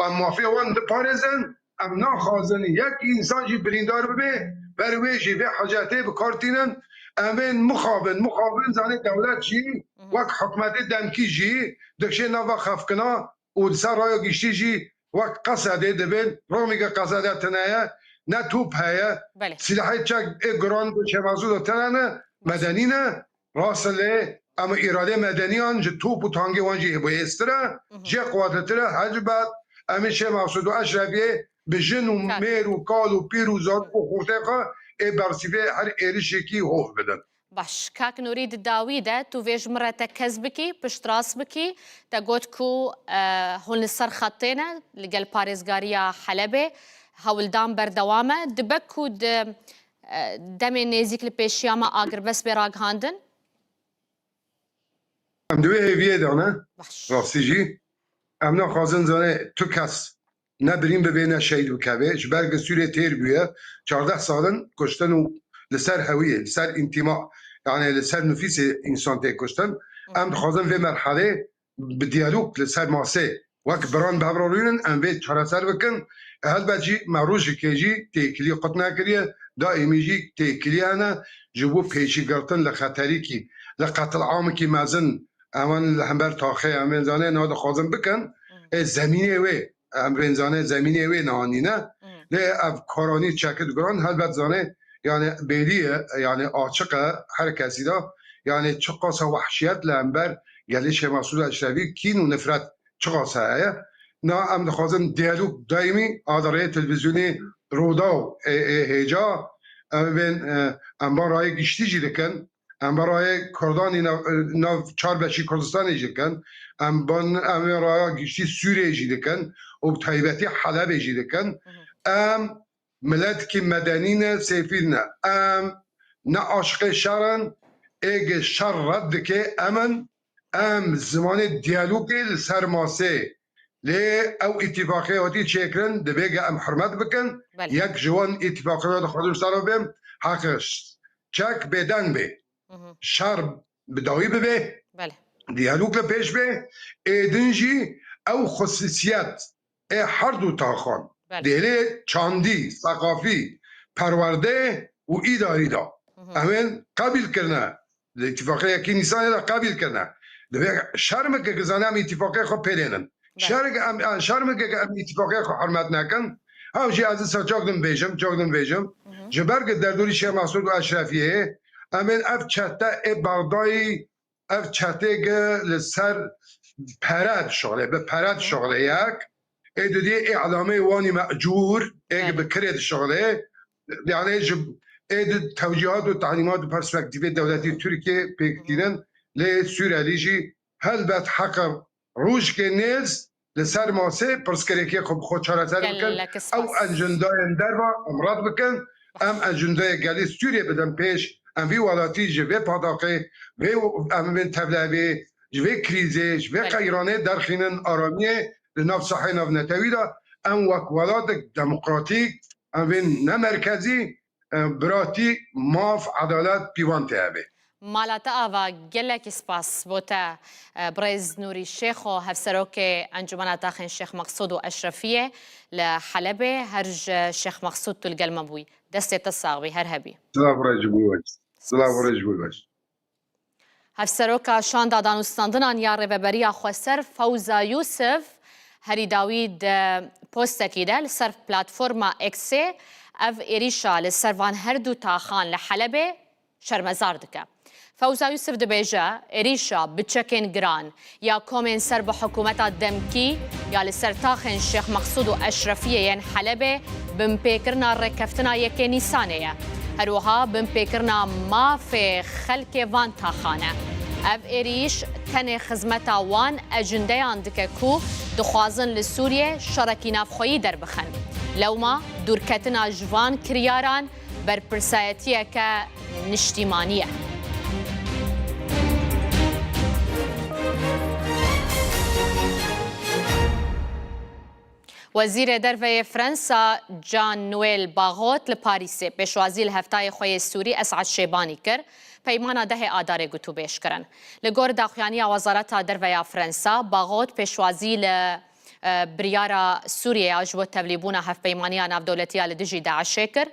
em mafê wan diparêzin, em naxwazin yek însan jî birîndar bibe, ber wê jî vê hicetê bi kar tînin, em ên mixabin, mixabin zanê dewlet jî Hı hı. wek hikûmetê demkî jî dikişê nava xefkina û li ser raya giştî jî wek Qesedê dibên, romî ke Qesede tune ye, ne top heye. Belê. Silahê çek ê giran bi Şêxmasûd de tene ne, medenî ne. Rast e lê em îradê medeniyan ji top û tangê wan jî hêbû hêztir e. Hı hı. Jê quwetlitir e. Helbet em ê Şêxmasûd û Eşrefiyê bi jin û Kak. mêr û kal û pîr û zarok û xortê xwe ê bersîvê her êrişekî hov bidin. Baş. Kak Nûrî, di dawî de tu vê ji min re te kes bikî, piştrast bikî, te got ku, e, hûn li ser xetê ne, li gel parêzgariya Helebê hewldan berdewam e. Dibe ku di, e, demê nêzîk li pêşiya me agirbest bê ragihandin? Em di wê hêviyê de ne. Baş. Rastî jî em naxwazin zanê tu kes ne birîn bibe ne şehîd bikeve. Ji ber ku Sûriyê têr bûye, çardeh sal in kuştin û li ser hewiyê, li ser întîma, yani li ser nifîsê însan tê kuştin. Hı. Em dixwazin vê merhelê bi diyalog li ser masê wek biran bi hev re rûnin, em vê çareser bikin. Helbet jî me rojekê jî têkilî qut nekiriye, daîmî jî têkilî hene ji bo pêşîgirtin li xeterîkî, li qetilamekî mezin, ewan li hember taxê em ê zanê niha dixwazin bikin. Hı. Ê zemînê wê, em ê zanê zemînê wê niha nîne. Hı. Lê ev karanî çekit guran helbet zanê, yani bêlî ye, yani açiq e her kesî de, yani çiqasa wehşiyet li hember gelê Şêxmasûd Eşrefî, kîn û nifret çiqasa heye. Na em dixwazin diyalog daîmî a di rêyê televîzyonê Rûdaw ê, ê hêja, em bên, e, em ba rayê giştî jî dikin. Em bi rayê Kurdanî nav, nav çar beşî Kurdistanê jî dikin. Em ban, em ê raya giştî Sûriyê jî dikin û bi taybetî Helebê jî dikin. Hı hı. Em miletkî medenî ne, sêfîl ne. Em ne aşiqê şer in, ê ge şer red dike em in. Em zimanê diyalogê li ser masê. Lê ew îtîfaqê hatî çêkirin, divê ge em hurmet bikin. Belê. Yek ji wan îtîfaqê dixwazim ser bêm, heqê çek bêdeng bê. Hı hı. Şer bi dawî bibe, belê, diyalog li pêş be, ê din jî ew xusûsiyet ê her du taxan, belê, dêlê çandî, seqafî, perwerde û îdarî da. Hı hı. Em ên qebîl kirine, li Îtîfaqê Yekî Nîsanê de qebîl kirine. Divê şermeke ki zane em îtîfaqê xwe pêlênin. Belê. Şermeke em, em, şermeke ki em îtîfaqê xwe hurmet nekin. Ew jî ez dîsa çok din bêjim, çok din bêjim. Hı hı. Ji ber ki derdorî Şêx Mesûd û Eşrefiyê, em ên ev çete ê Bexdayî, ev çetê ki li ser pere dişuxile, bi pere, hı hı, dişuxile yek. Ê didiyê ê elameyê wanî mecûr, ê, belê, bi kirê dişuxile. Yani ji ê di tewcîhat û tahlîmat û perspektîfê dewletî Tirkiyê pêk tînin. Lê Sûrelî jî helbet heqe rojkê nêz li ser masê pirsgirêkê xwe bi xwe çareser bikin. Gelek spas. Ew ecendayên derva em red bikin. Em ecendayê gelê Sûriyê bidin pêş. Em vî welatî ji vê pataxê, vê em bên tevlevê, ji vê krîzê, ji vê, belê, qeyranê derxînin aramiyê li nav sahê navnetewî de. Em wek welatek demokratîk, em bên ne merkezî, e, biratî, maf, edalet pîvan tê hebe. Mala te ava, gelekî spas bo te, e, birêz Nûrî Şêxo, Hevserokê Encûmena Taxên Şêx Meqsûd û Eşrefiyê li Helebê. Her ji Şêx Meqsûd tu li gel me bûyî. Destê te sax bî, her hebî. Silav rêj bû weş. Silav rêj bû weş. Hevseroka Şanda Danûstandinan ya Rêveberiya Xweser Fewza Yûsif herî dawî di postekî de li ser platforma X'ê ev êrîşa li ser van her du taxan li Helebê şermezar dike. Fewza Yûsif dibêje, êrîşa bi çekên giran ya komên ser bi hikûmeta demkî ya li ser taxên Şêx Meqsûd û Eşrefiyê yên Helebê binpêkirina rêkeftina yekê Nîsanê ye. Her wiha binpêkirina mafê xelkê van taxan e. Ev êrîş tenê xizmeta wan ecindeyan dike ku dixwazin li Sûriyê şerekî navxweyî derbixin. Lewma dûrketina ji van kiryaran berpirsayetiyeke niştîmanî ye. Wezîrê Derve yê Fransa Jean-Noël Barrot li Parîsê pêşwazî li hevtayê xwe yê Sûrî Esad Şêbanî kir, peymana dehê Adarê gotûbêj kirin. Li gor daxuyaniya Wezareta Derve ya Fransa, Barrot pêşwazî li, e, biryara Sûriyê ya ji bo tevlîbûna hevpeymaniya navdewletî ya li dijî DAIŞê kir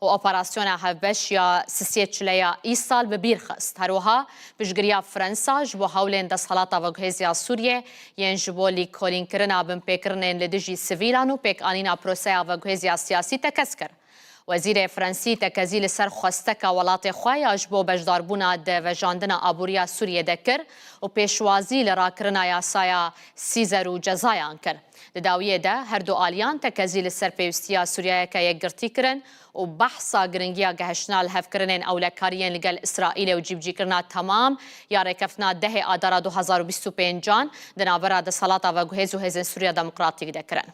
û operasyona hevbeş ya sisiyê çile ya îsal bi bîr xist. Her wiha piştgiriya Fransa ji bo hewlên desthelata veguhêz ya Sûriyê yên ji bo lîkolînkirina binpêkirinên li dijî sivîlan û pêkanîna proseya veguhêz ya siyasî tekez kir. Wezîrê Fransî tekezî li ser xwesteka welatê xwe ya ji bo beşdarbûna di vejandina aboriya Sûriyê de kir û pêşwazî li rakirina yasaya Sîzer û cezayan kir. Di dawiyê de her du aliyan tekezî li ser pêwîstiya Sûriyeyeke yekgirtî kirin û behsa giringiya gehiştina lihevkirinên ewlekariyên li gel Îsraîlê û cîbicîkirina temam ya rêkeftina dehê Adara du hezar û bîst û pêncan di navbera desthelata veguhêz û Hêzên Sûriya Demokratîk de kirin.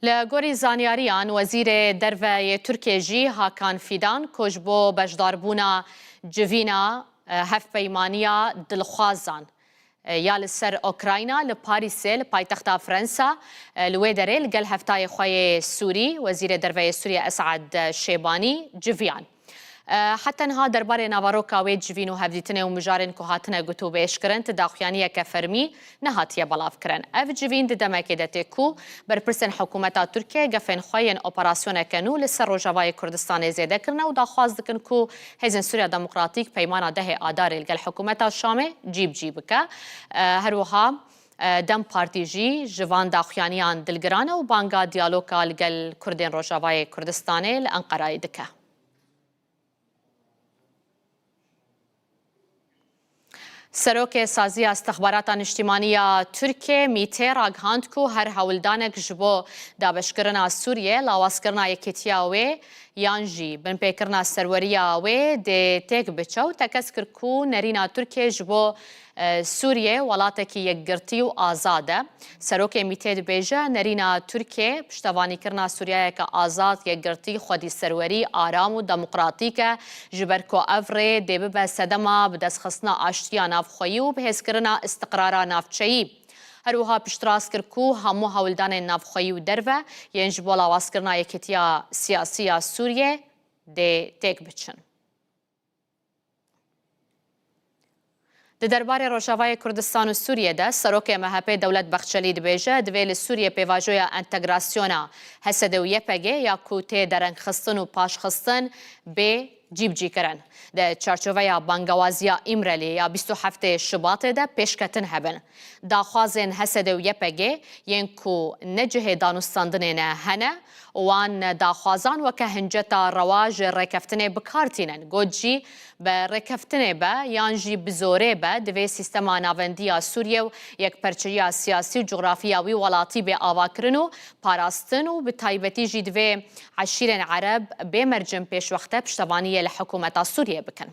Li gorî zanyariyan, Wezîrê Derve yê Tirkiyê jî Hakan Fidan, ku ji bo beşdarbûna civîna, e, hevpeymaniya dilxwazan, e, ya li ser Ukrayna li Parîsê, li paytexta Fransa, e, li wê derê li gel hevtayê xwe yê Sûrî, Wezîrê Derve yê Sûriyê Esad Şêbanî civiyan. E, heta niha derbarê naveroka wê civîn û hevdîtinê û mijarên ku hatine gotûbêjkirin, ti daxuyaniyeke fermî nehatiye belavkirin. Ev civîn di demekê de tê ku berpirsên hikûmeta Tirkiyê gefên xwe yên operasyoneke nû li ser Rojavayê Kurdistanê zêde kirine û daxwaz dikin ku Hêzên Sûriya Demokratîk peymana dehê Adarê li gel hikûmeta Şamê cîbicî bike. E, her wiha, e, DEM Partî jî ji van daxuyaniyan dilgiran e û banga diyaloga li gel Kurdên Rojavayê Kurdistanê li Enqerayê dike. Serokê Saziya Stixbarata Niştimanî ya Tirkiyê, MÎT'ê, ragihand ku her hewldanek ji bo dabeşkirina Sûriyê, lawazkirina yekîtiya wê yan jî binpêkirina serweriya wê dê têk biçe û tekez kir ku nerîna Tirkiyê ji bo, e, Sûriyê welatekî yekgirtî û azad e. Serokê MÎT'ê dibêje, nerîna Tirkiyê piştevanîkirina Sûriyeyeke azad, yekgirtî, xwedî serwerî, aram û demokratîk e, ji ber ku ev rê dê bibe sedema bidestxistina aştiya navxweyî û bihêzkirina îstiqrara navçeyî. Her wiha piştrast kir ku hemû hewldanên navxweyî û derve yên ji bo lawazkirina yekîtiya siyasî ya Sûriyê dê têk biçin. Di derbarê Rojavayê Kurdistan û Sûriyê de Serokê M H P Dewlet Bahçelî dibêje, divê li Sûriyê pêvajoya entegrasyona H S D û Y P G ya ku tê derengxistin û paşxistin bê cîbicîkirin. Di çarçoveya bangewaziya Îmralî ya bîst û heftê Şubatê de pêşketin hebin. Daxwazên H S D û Y P G yên ku ne cihê danûstandinê ne hene, wan daxwazan weke hinceta rewa ji rêkeftinê bi kar tînin. Got jî, bi rêkeftinê be yan jî bi zorê be, divê sîstema navendî ya Sûriyê û yekperçeyiya siyasî û cografî ya wî welatî bê avakirin û parastin û bi taybetî jî divê eşîrên Ereb bê mercên pêşwexte piştevaniyê li hikûmeta Sûriyê bikin.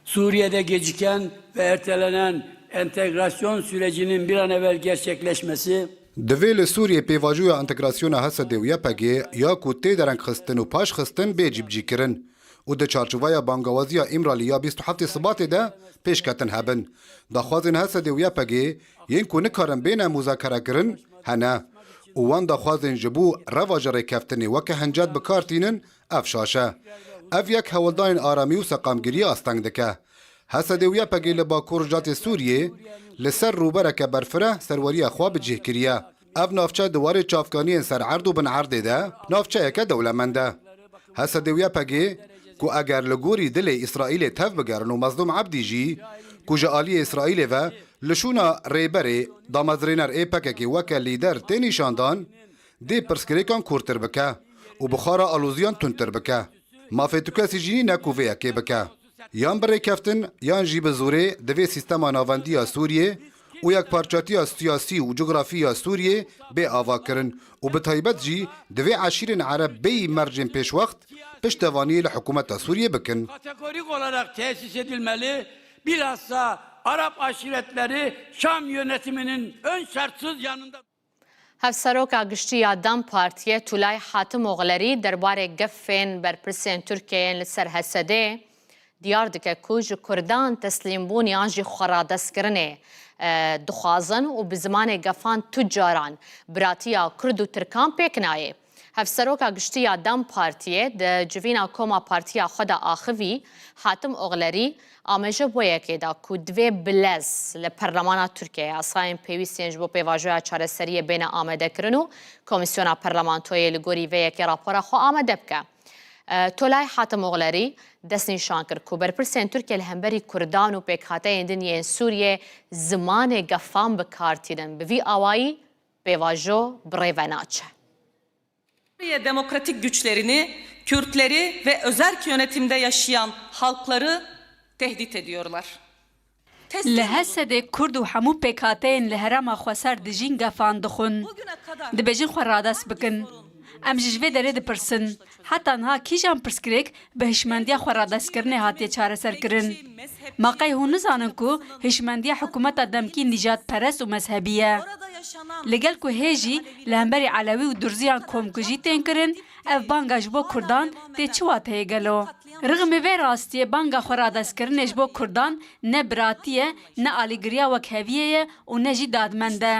Suriye'de geciken ve ertelenen entegrasyon sürecinin bir an evvel gerçekleşmesi, Divê li Sûriyê pêvajoya entegrasyona H S D û Y P G ya ku tê derengxistin û paşxistin bê cîbicîkirin û di çarçoveya bangawaziya Îmralî ya bîst û heftê Sibatê de pêşketin hebin. Daxwazên H S D û Y P G yên ku nikarin bêne muzakerekirin hene û wan daxwazên ji bo reva ji rêkeftinê weke hincet bi kar tînin, ev şaş e. Ev yek hewldanên aramî û seqamgiriyê asteng dike. H S D û Y P G li Bakur Rojhilatê Sûriyê li ser rûbereke berfireh serweriya xwe bi cih kiriye. Ev navçe di warê çavkaniyên ser erd û bin erdê de navçeyeke dewlemend e. H S D û Y P G ku eger li gorî dilê Îsraîlê tev bigerin û Mezlûm Ebdî jî ku ji aliyê Îsraîlê ve li şûna rêberê damezrêner ê P K K weke lîder tê nîşandan, dê pirsgirêkan kûrtir bike û bi xwe re alozîyan tundtir bike. Mafê tu kesî jî nîne ku vê yekê bike. Yan bi rêkeftin, yan jî bi zorê divê sîstema navendî ya Sûriyê û yekparçatiya siyasî û cografî ya Sûriyê bê avakirin û bi taybet jî divê eşîrên Ereb bêyî mercên pêşwext piştevaniyê li hikûmeta Sûriyê bikin. Kategorik olarak tesis edilmeli, bilhassa Arap aşiretleri Şam yönetiminin ön şartsız yanında. Hevseroka Giştî ya DEM Partiyê Tulay Hatimoğlerî derbarê gefên berpirsên Tirkiyeyên li ser H S D diyar dike ku ji Kurdan teslîmbûn yan jî xweradestkirinê, e, dixwazin û bi zimanê gefan tu caran biratiya Kurd û Tirkan pêk nayê. Hevseroka Giştî ya DEM Partiyê di civîna koma partiya xwe de axivî, Hatim Oglerî, ameje bo yekê da ku divê bi lez li Perlemana Tirkiyeyê yasayên pêwîst yên ji bo pêvajoya çareseriyê bêne amadekirin û Komîsyona Perlemantoyê li gorî vê yekê rapora xwe amade bike. E, Tolay Hatim Oglerî destnîşan kir ku berpirsên Tirkiye li hemberî Kurdan û pêkhateyên din yên Sûriyê zimanê gefan bi kar tînin. Bi vî awayî pêvajo bi rê ve naçe. Suriye demokratik güçlerini, Kürtleri ve özerk yönetimde yaşayan halkları tehdit ediyorlar. Li Hesedê Kurd û hemû pêkhateyên li herêma xweser dijîn gefan dixwin. Dibêjin xwe radest bikin. Em jî ji vê derê dipirsin, heta niha kîjan pirsgirêk bi hişmendiya xweradestkirinê hatiye çareserkirin? Ma qey hûn nizanin ku hişmendiya hikûmeta demkî nîjadperest û mezhebî ye? Li gel ku hê jî li hemberî Elewî û Durziyan komkujî tên kirin, ev banga ji bo Kurdan tê çi wateyê gelo? Rixmê vê rastiyê banga xweradestkirinê ji bo Kurdan ne biratî ye, ne alîgiriya wekheviyê ye û ne jî dadmend e.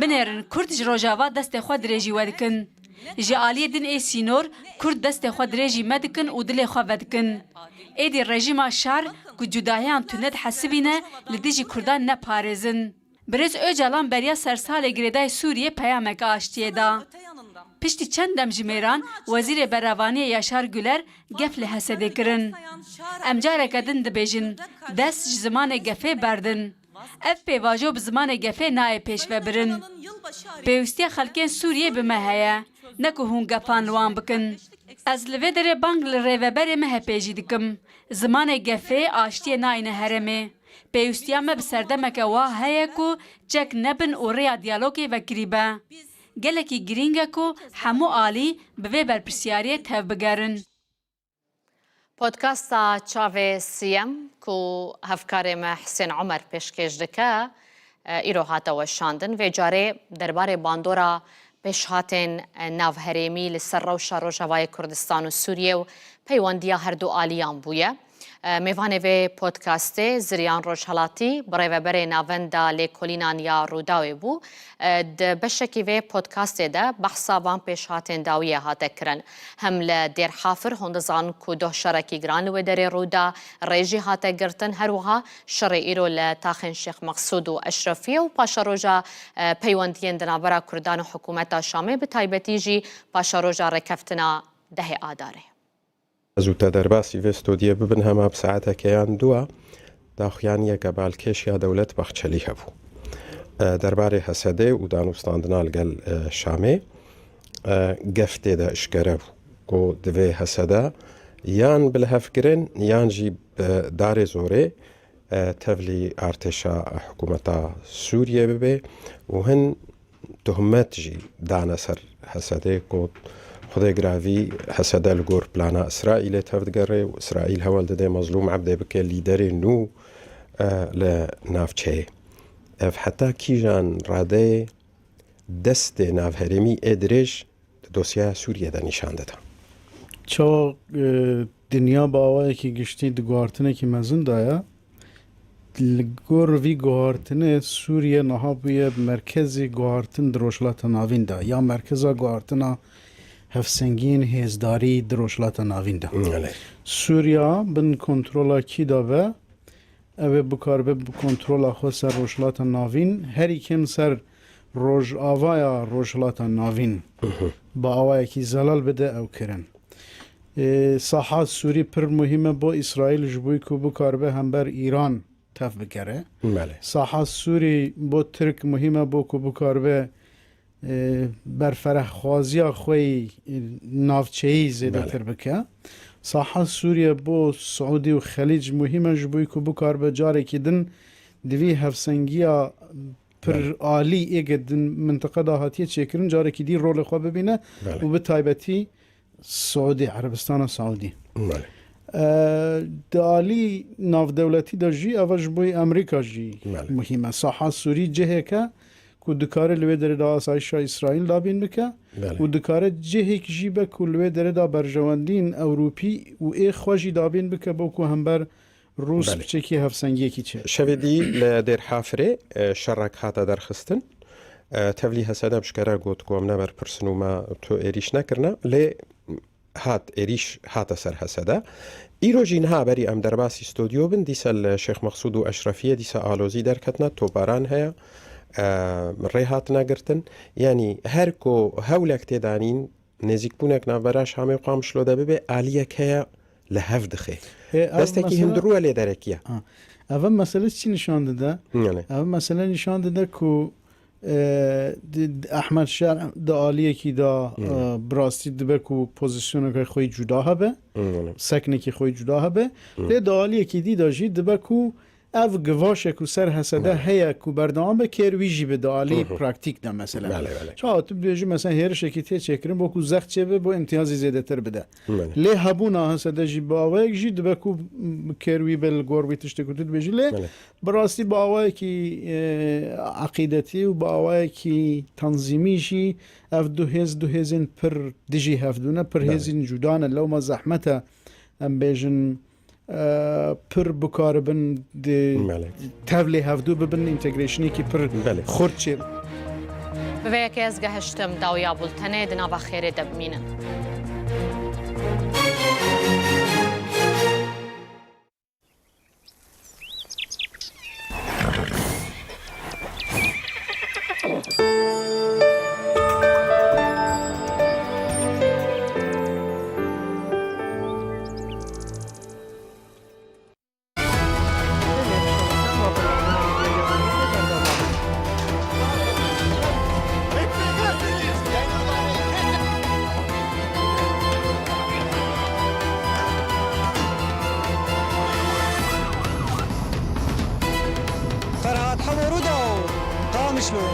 Binêrin, Kurd ji Rojava destê xwe dirêjî we dikin. Ji aliyê din ê sînor, Kurd destê xwe dirêjî me dikin û dilê xwe vedikin. Êdî rejîma şer ku cudahiyan tune dihesibîne, li dijî Kurdan ne parêz in. Birêz Ocalan beriya sersalê girêdayî Sûriyê peyameke aştiyê da. Piştî çend demjimêran Wezîrê Berevaniyê Yaşar Güler gef li Hesedê kirin. Em careke din dibêjin, dest ji zimanê gefê berdin. Ev pêvajo bi zimanê gefê nayê pêşvebirin. Pêwîstiya xelkên Sûriyê bi me heye, ne ku hûn gefan li wan bikin. Ez li vê derê bang li rêveberê MHPê jî dikim. Zimanê gefê aştiyê nayîne herêmê. Pêwîstiya me bi serdemeke wa heye ku çek nebin û rêya diyalogê vekirî be. Gelekî girîng e ku hemû alî bi vê berpirsyariyê tevbigerin. Podcasta Çavê Siyem ku hevkarê me Hisên Omer pêşkêş dike, e, îro hate weşandin. Vê carê derbarê bandora pêşhatên, e, navherêmî li ser rewşa Rojavayê Kurdistan û Sûriyê û peywendiya her du aliyan bûye. E, mêvanê vê podcastê Ziriyan Rojhelatî, birêveberê Navenda Lêkolînan ya Rûdawê bû. E, di beşekî vê podcastê de behsa van pêşhatên dawiyê hate kirin. Hem li Dêrhafir hûn dizanin ku doh şerekî giran li wê derê rû da, rê jî hate girtin. Her wiha şerê îro li taxên Şêx Meqsûd û Eşrefiyê û paşeroja, e, peywendiyên di navbera Kurdan û hikûmeta Şamê, bi taybetî jî paşeroja rêkeftina dehê Adarê. Ez û te derbasî vê stodiyê bibin hema bi saeteke yan dua, daxuyaniyeke balkêş ya Dewlet Bahçelî hebû. E, derbarê Hesedê û danûstandina li gel, e, Şamê, e, gef tê de eşkere bû ku divê Hesede yan bilihevkirin yan jî bi darê zorê, e, tevlî artêşa hikûmeta Sûriyê bibe û hin tohmet jî dane ser Hesedê, got, Xwedê giravî Hesede li gor plana Îsraîlê tevdigere û Îsraîl hewl dide Mezlûm Ebdê bike lîderê nû, e, li navçeyê. Ev heta kîjan radeyê destê navherêmî ê dirêj di dosyaya Sûriyê de nîşan dida? Çawa, e, dinya bi awayekî giştî di guhartinekî mezin de ye, li gor vî guhartinê Sûriye niha bûye merkezê guhartin di Rojhilata Navîn de, ya merkeza guhartina hevsengiyên hêzdarî di Rojhilata Navîn de. Belê. Sûriya bin kontrola kî de be, ew ê bikaribe bi kontrola xwe ser Rojhilata Navîn, herî kêm ser Rojavaya Rojhilata Navîn bi awayekî zelal bide ew kirin. Ê, saha Sûrî pir muhîm e bo Îsraîl ji bo ku bikaribe hember Îran tev bigere. Belê. Saha Sûrî bo Tirk muhîm e bo ku bikaribe, e, berferehxwaziya xwe yî, e, navçeyî zêdetir Belê. bike. Saha Sûriye bo Siûdî û Xelîc muhîm e ji bo ku bikaribe carekî din di vî hevsengiya pir Belê. alî ê ke di mintiqe de hatiye çêkirin, carekî dî rolê xwe bibîne Belê. û bi taybetî Siûdî, Erebistana Siûdî. Belê. E, di alî navdewletî de jî eva ji bo Amerîka jî Belê. muhîm e. Saha Sûrî cihêk e ku dikare li wê derê de asayişa Îsraîl dabîn bike Belê. û dikare cihêk jî be ku li wê derê de berjewendiyên Ewropî û ê xwe jî dabîn bike bo ku hember Rûs Belê. piçekî hevsengiyekî çê. Şevê dî li Dêrhafirê, e, şerek hate derxistin. E, tevlî H S D bi şkere got ku em ne berpirs in û me tu êrîş nekirine, lê hat êrîş hate ser H S D. Îro jî niha berî em derbasî stûdyo bin, dîsa li Şêx Mexsûd û Eşrefiyê dîsa alozî derketine, topbaran heye, e, rê hatine girtin. Yanî her ku hewlek tê danîn, nêzîkbûnek navbera Şamê û Qamişlo de bibe, aliyek heye li hev dixê. Ê, ev Destekî mesele hundirû e lê derekiye. Ha. Ev mesele çi nîşan dide? Yanî. Ev mesele nîşan dide ku, e, di, di Ehmed Şer di aliyekî de, Yanî. e, bi rastî dibe ku pozîsyoneke xwe yî cuda hebe, Yanî. seknekî xwe yî cuda hebe. Hı. Lê di aliyekî dî de jî dibe ku ev givaşe ku ser H S D Belê. heye ku berdewam be, kêr wî jî bi di alî Hı hı. praktîk de mesela. Belê, belê. Çawa tu dibêjî mesela hêrişekî tê çêkirin bo ku zext çêbe, bo îmtiyazî zêdetir bide. Belê. Lê hebûna H S D jî bi awayek jî dibe ku, m, kêr wî be li gor wî tiştê ku tu dibêjî. Lê Belê. bi rastî bi awayekî, e, eqîdetî û bi awayekî tenzîmî jî ev du hêz, du hêzên pir dijî hevdû ne, pir Belê. hêzên cuda ne. Lewma zehmet e em bêjin, e, pir bikaribin di Belê. tevlê hevdû bibin, integrationekî pir Belê. xurt çê. Bi vê yekê ez gehiştim dawiya bultenê, di nava xêrê de bimînin. Ferhat Hemo Rûdaw, Qamişlo.